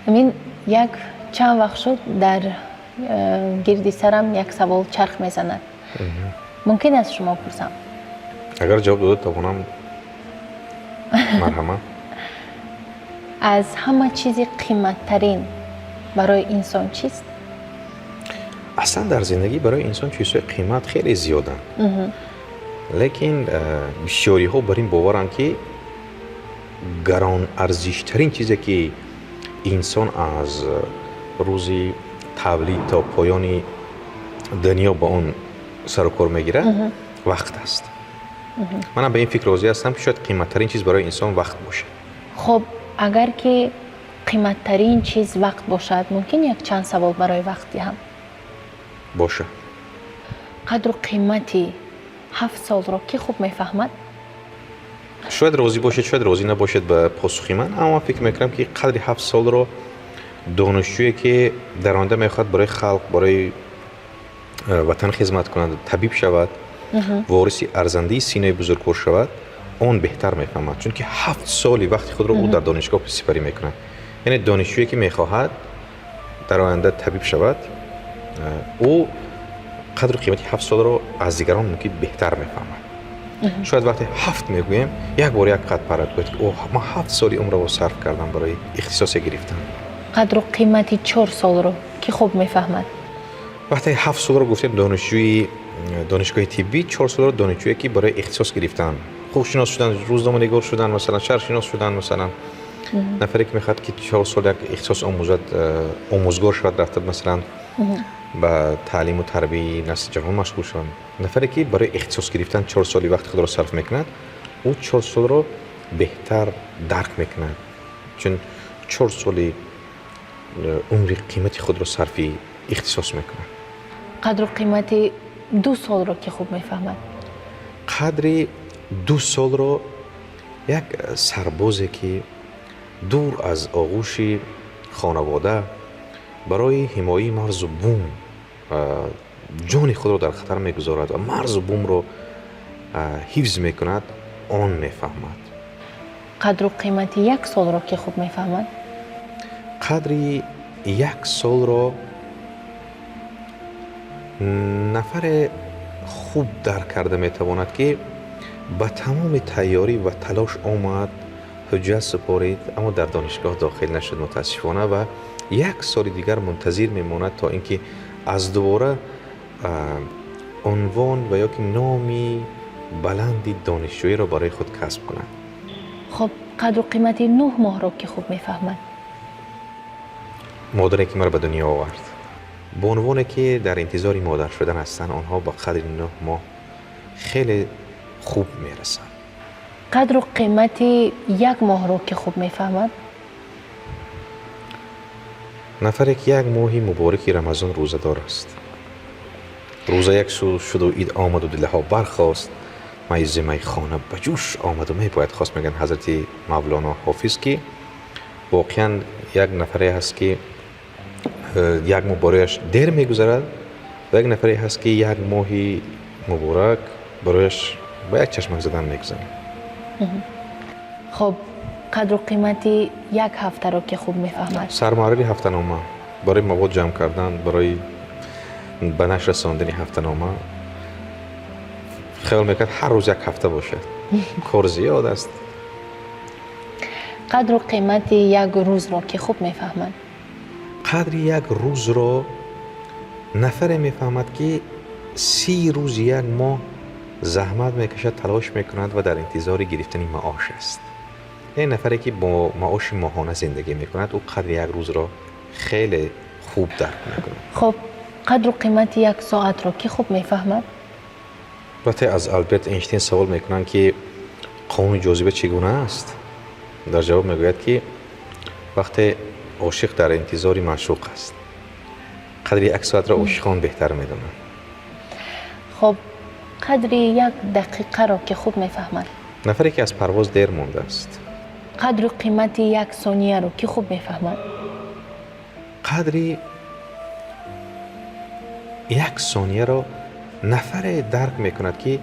Ҳамин як чанд вақт шуд, дар гирди сарам як савол чарх мезанад. Мумкин аст, шумо пурсам? Агар ҷавоб дода тавонам, марҳамат. Аз ҳама чизи қиматтарин барои инсон чист? Аслан дар зиндагӣ барои инсон чизҳои қимат хеле зиёданд, лекин бисёриҳо бар ин боваранд, ки гаронарзиштарин чизе, ки инсон аз рӯзи тавлид то поёни дунё ба он сару кор мегирад, вақт аст. Манам ба ин фикр розӣ ҳастам, ки шояд қиматтарин чиз барои инсон вақт бошад. Хуб, агар ки қиматтарин чиз вақт бошад, мумкин як чанд савол барои вақт диҳам? Боша. Қадру қимати 7 солро кӣ хуб мефаҳмад? Шояд розӣ бошед, шояд розӣ набошед ба посухи ман, аммо ман фикр мекунам, ки қадри 7 солро донишҷӯе, ки дар оянда мехоҳад барои халқ, барои ватан хизмат кунад, табиб шавад, вориси арзандаи Синои бузургвор шавад, он беҳтар мефаҳмад, чунки 7 соли вақти худро ӯ дар донишгоҳ сипарӣ мекунад. Яъне донишҷӯе, ки мехоҳад дар оянда табиб шавад, ӯ қадру қимати 7 солро аз дигарон мумкин беҳтар мефаҳмад. Шояд вақте ҳафт мегӯем, як бор як қад парад, гӯяд, ки о, ман 7 соли умраро сарф кардам барои ихтисосе гирифтан. Қадру қимати 4 солро кӣ хуб мефаҳмад? Вақте 7 солро гуфтем, донишҷӯи донишгоҳи тиббӣ, 4 солро донишҷӯе, ки барои ихтисос гирифтан, ҳуқуқшинос шудан, рӯзноманигор шудан, масалан, шаҳршинос шудан, масалан, нафаре, ки мехоҳад, ки 4 сол як ихтисос омӯзад, омӯзгор шавад, рафта, масалан, ба таълиму тарбияи насли ҷавон машғул шавад. Нафаре, ки барои ихтисос гирифтан 4 соли вақти худро сарф мекунад, ӯ 4 солро беҳтар дарк мекунад, чун 4 соли умри қимати худро сарфи ихтисос мекунад. Қадру қимати 2 солро кӣ хуб мефаҳмад? Қадри 2 солро як сарбозе, ки дур аз оғӯши хонавода барои ҳимояи марзу бум ҷони худро дар хатар мегузорад ва марзу бумро ҳифз мекунад, он мефаҳмад. Қадру қимати як солро кӣ хуб мефаҳмад? Қадри як солро нафаре хуб дарк карда метавонад, ки ба тамоми тайёрӣ ва талош омад, ҳуҷҷат супорид, аммо дар донишгоҳ дохил нашуд, мутаассифона, ва як соли дигар мунтазир мемонад, то ин ки аз дубора унвон ва ё ки номи баланди донишҷӯиро барои худ касб кунад. Хуб, қадру қимати 9 моҳро кӣ хуб мефаҳмад? Модаре, ки маро ба дунё овард. Бонувоне, ки дар интизори модар шудан ҳастанд, онҳо ба қадри 9 моҳ хеле хуб мерасанд. Қадру қимати як моҳро кӣ хуб мефаҳмад? Нафаре, ки як моҳи мубораки Рамазон рӯзадор аст. Рӯза як сӯ шуду ид омаду дилҳо бархост, май зи майхона ба ҷӯш омаду мебояд хост, мегӯянд ҳазрати Мавлоно Ҳофиз, ки воқеан як нафаре ҳаст, ки як моҳ барояш дер мегузарад, ва як нафаре ҳаст, ки як моҳи муборак барояш ба як чашмак задан мегузарад. Хуб, қадру қимати як ҳафтаро кӣ хуб мефаҳмад? Сармуҳаррири ҳафтанома барои мавод ҷамъ кардан, барои ба нашр расондани ҳафтанома хаёл мекард, ҳар рӯз як ҳафта бошад, кор зиёд аст. Қадру қимати як рӯзро кӣ хуб мефаҳмад? Қадри як рӯзро нафаре мефаҳмад, ки 30 рӯзи як моҳ заҳмат мекашад, талош мекунад ва дар интизори гирифтани маош аст. Яъне нафаре, ки бо маоши моҳона зиндагӣ мекунад, ӯ қадри як рӯзро хеле хуб дарк мекунад. Хуб, қадру қимати як соатро кӣ хуб мефаҳмад? Вақте аз Алберт Эйнштейн савол мекунанд, ки қонуни ҷозиба чӣ гуна аст, дар ҷавоб мегӯяд, ки вақте ошиқ дар интизори маъшуқ аст. Қадри як соатро ошиқон беҳтар медонанд. Хуб, қадри як дақиқаро кӣ хуб мефаҳмад? Нафаре, ки аз парвоз дер мондааст. Қадру қимати як сонияро кӣ хуб мефаҳмад? Қадри як сонияро нафаре дарк мекунад, ки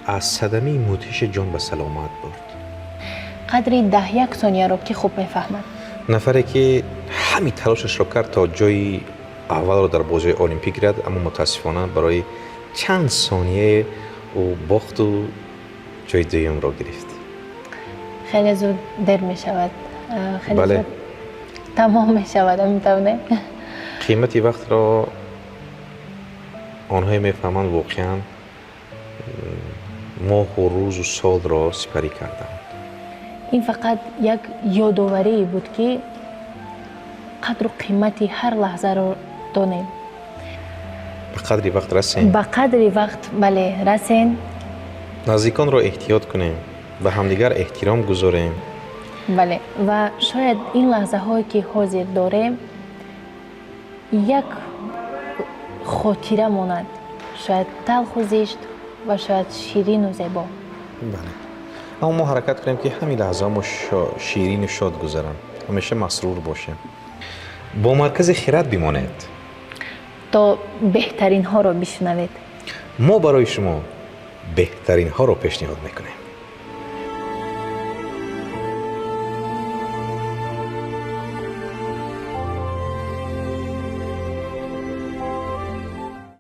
аз садамаи мудҳиши ҷон ба саломат бурд. Қадри 11 сонияро кӣ хуб мефаҳмад? Нафаре, ки Ҳамин талошашро кард, то ҷои аввалро дар бозиҳои Олимпӣ гирад, аммо мутаассифона барои чанд сонияе ӯ бохту ҷои дуюмро гирифт. Хеле зуд дер мешавад, хеле Бале. зуд тамом мешавад, ҳамин тавр, не? Қимати вақтро онҳое мефаҳманд, воқеан моҳу рӯзу солро сипарӣ карданд. Ин фақат як ёдоварие буд, ки қадру қимати ҳар лаҳзаро донем. Ба қадри вақт расем. Ба қадри вақт, бале, расем. Наздиконро эҳтиёт кунем, ба ҳамдигар эҳтиром гузорем. Бале, ва шояд ин лаҳзаҳое, ки ҳозир дорем, як хотира монад, шояд талху зишт ва шояд ширину зебо. Бале, аммо мо ҳаракат кунем, ки ҳамин лаҳзаҳо мо ширину шод гузаранд, ҳамеша масрур бошем. Бо Маркази Хирад бимонед, то беҳтаринҳоро бишунавед. Мо барои шумо беҳтаринҳоро пешниҳод мекунем.